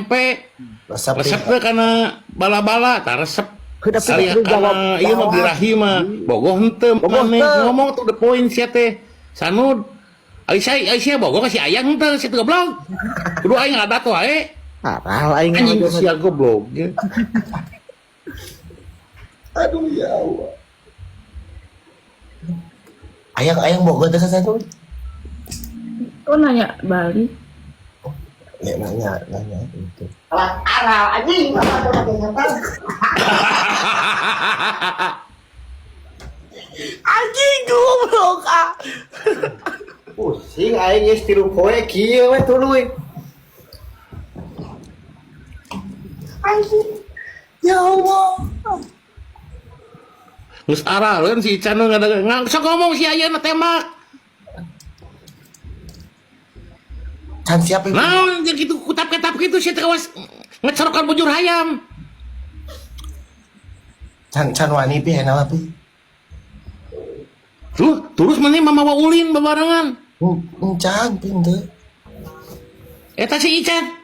tempe. Resep. Resep teh kana bala-bala, tah resep. Heuh, tapi Ari kudu jawab. kana ieu mah birahi mah bogoh henteu Bogoh maneh teu. ngomong to the point sia teh. Sanud. Ari sia ari sia bogoh ka si Ayang henteu sia teh goblok. Kudu aing ngadat wae. Aral aing Anjing ngajawab. sia goblok. Ge. Aduh ya Allah. Ayang ayang bogoh teh satu. Kok nanya balik? Ya nanya nanya itu. Alah, aral anjing. Anjing goblok ah. Pusing aing geus tilu poe kieu we tuluy. Anjing. Ya Allah. Geus araleun si Ican nu ngadeg sok ngomong si ayeuna tembak. Can siap ibu. Naon jeung kitu kutap-ketap kitu sia teh kawas ngecerokan bujur hayam. Can can wani pi enak pi. Tuh, terus maneh mamawa ulin babarengan. Can pi henteu. Eta si Ican.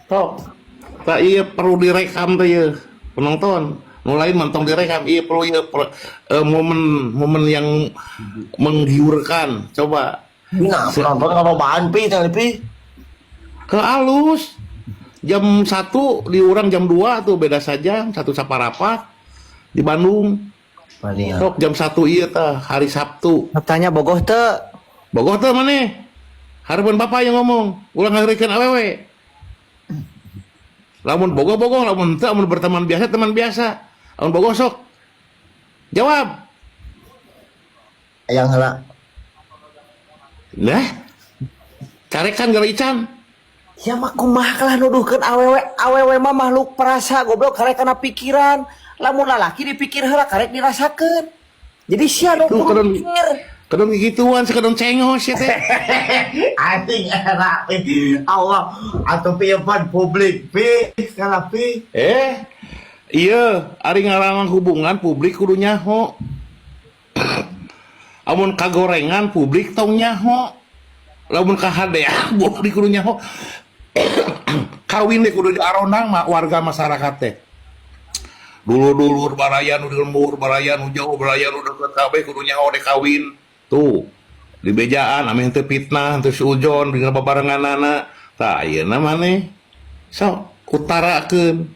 Tok. Tak iya perlu direkam teh ieu penonton. Nu lain mah tong direkam, iya perlu ieu momen momen yang menggiurkan. Coba Nah, penonton kalau bahan pi can pi. ke alus jam 1 di urang jam 2 tuh beda saja satu saparapat di Bandung. Mania. Sok jam 1 iya tah hari Sabtu. Tanya bogoh teu. Bogoh teh maneh. Hareupeun bapak yang ngomong, ulah ngageurikeun awewe. Lamun bogoh-bogoh, lamun teu, lamun berteman biasa, teman biasa. Lamun bogoh sok. Jawab. Ayang heula. Nah. Carekan gara Ican. Ya mah kumaha kalah nuduhkeun awewe, awewe mah makhluk perasa goblok karek kana pikiran. Lamun lalaki dipikir heula karek dirasakeun. Jadi sia nu Tuh, kudu kadang- mikir. Kadang gituan sakadang cengos ya teh. Anjing era pi. Allah atau pi pan publik pi kalah pi. Iya, ari ngarangan hubungan publik kudu nyaho. Amun kagorengan publik tong nyaho. Lamun kahadean publik kudu nyaho. Kawin deh kudu diarondang mah warga masyarakat teh. Dulur-dulur baraya nu di lembur, baraya nu jauh, baraya nu deket kabeh kudu nyaho deh kawin. Tuh, di bejaan ameh teu fitnah, teu suudzon dina babarenganana. Tah ayeuna maneh sok utarakeun.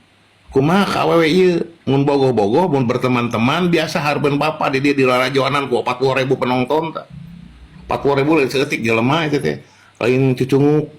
Kumaha ka awewe ieu? Mun bogoh-bogoh, mun berteman-teman biasa hareupeun bapa di dieu di lalajoanan ku 40.000 penonton tah. 40.000 lain saeutik jelema eta teh. Lain cucunguk.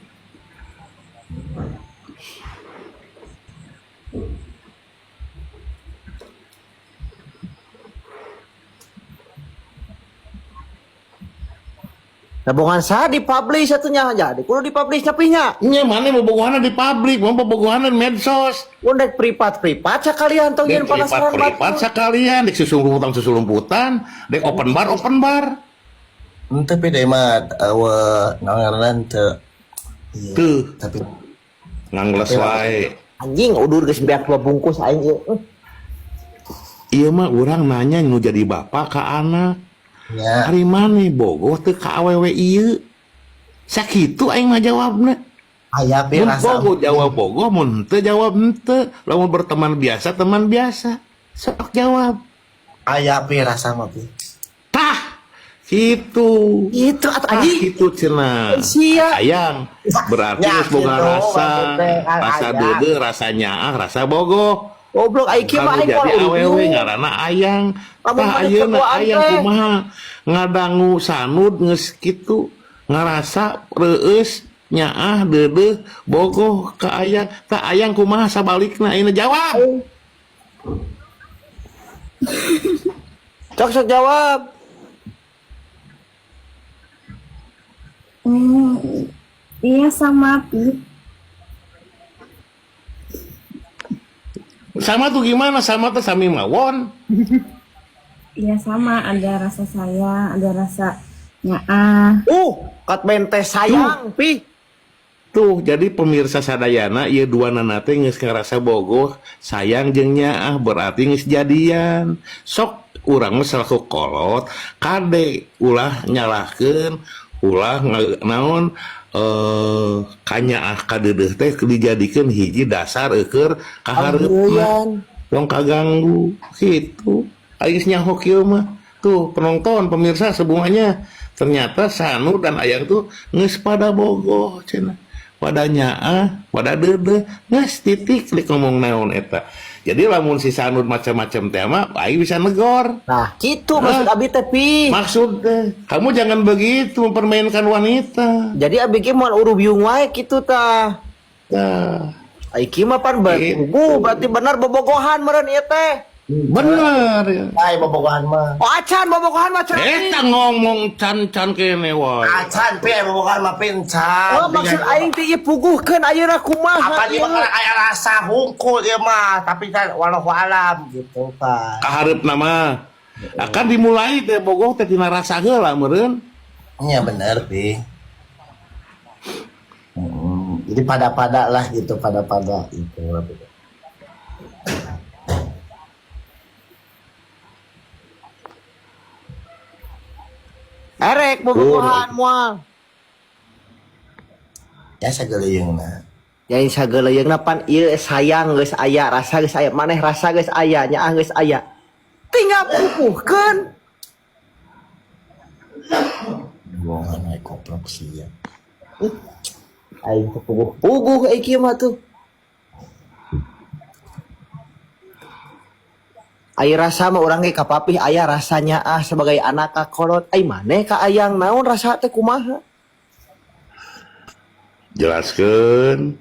Tabungan sah dipublish atunya jadi kudu dipublish nyapihnya. Nya maneh bobogohanna di publik, mun bobogohanna di medsos. Mun dek privat-privat sakalian tong Dek yeun penasaran privat-privat sakalian, dek susulumputan susulumputan, dek open bar open bar. Henteu pi deui mah eueuh naon ngaranna teu. Iya. Tuh, Tapi ngangles wae. Anjing udur geus beak dua bungkus aing ieu. Ieu mah urang nanya nu jadi bapak ka anak. nya Ari maneh bogoh teu ka awewe ieu? Sakitu aing mah jawabna. aya pi Mun rasa. bogoh jawab bogoh, mun henteu jawab henteu. Lamun berteman biasa, teman biasa. Sok jawab. Aya pi rasa mah pi. Tah, kitu. Itu atuh Tah anjing. kitu cenah. Sia. Ayang, berarti Ya, geus boga gitu, rasa, maksudnya kan rasa ayang. deudeuh, rasa nyaah, rasa bogoh. Goblok aing kieu mah Kamu aing jadi moal awewe udur. ngaranna ayang. Lamun Tah maneh ayeuna ketuaan ayang teh. kumaha ngadangu sanud geus kitu ngarasa reueus nyaah deudeuh bogoh ka ayang. Tah ayang kumaha sabalikna ayeuna jawab. Sok sok jawab. Iya sama Pi. Sama tuh gimana? Sama tuh sami mawon. Iya sama, ada rasa sayang, ada rasa nyaah. Kat mente sayang pi. Tuh, jadi pemirsa sadayana ieu duanana teh geus ngarasa bogoh, sayang jeung nyaah berarti geus jadian. Sok urang mah selaku kolot, kade ulah nyalahkeun, ulah naon kanyaah kadeudeuh teh dijadikeun hiji dasar eueur kahareupna. Angeuyan. Tong kaganggu gitu. Aing geus nyaho kieu mah. Tuh penonton, pemirsa semuanya, ternyata Sanu dan Ayang tuh geus pada bogoh cenah. Pada nyaah, pada deudeuh, geus titik rek ngomong naon eta. Jadi lamun si Sanud macam-macam teh mah aing bisa negor. Nah, gitu maksud abi teh, Pi. Maksud teh, kamu jangan begitu mempermainkan wanita. Jadi abi ge moal urubiung wae kitu tah. Nah, Ai kieu mah pan Gitu. berpuguh berarti bener bobogohan meureun ieu teh. Bener ya. Ai bobogohan mah. Oh acan bobogohan mah cenah. Eta ngomong can-can kene wae. Acan pi ai bobogohan mah pincan. Oh maksud aing teh ieu puguhkeun ayeuna kumaha apa ieu? ieu mah aya rasa hungkul ieu mah, tapi kan wallahu alam gitu kan. Kahareupna mah akan dimulai teh bogoh teh tina rasa heula meureun. Iya bener pi. Jadi pada-pada lah gitu, pada-pada gitu. Erek bobogohan moal. Ya sageuleuyeungna. Jadi sageuleuyeungna pan ieu sayang geus aya, rasa geus aya, maneh rasa geus aya, nyaah geus aya. Tinggal pupuhkeun. Bohongan we koplok sih ya. Aing teh puguh-puguh euy kieu mah tuh. Ai rasa mah urang ge ka papih aya rasa nyaah sebagai anak ka kolot. Ai maneh ka ayang naon rasa teh kumaha? Jelaskeun.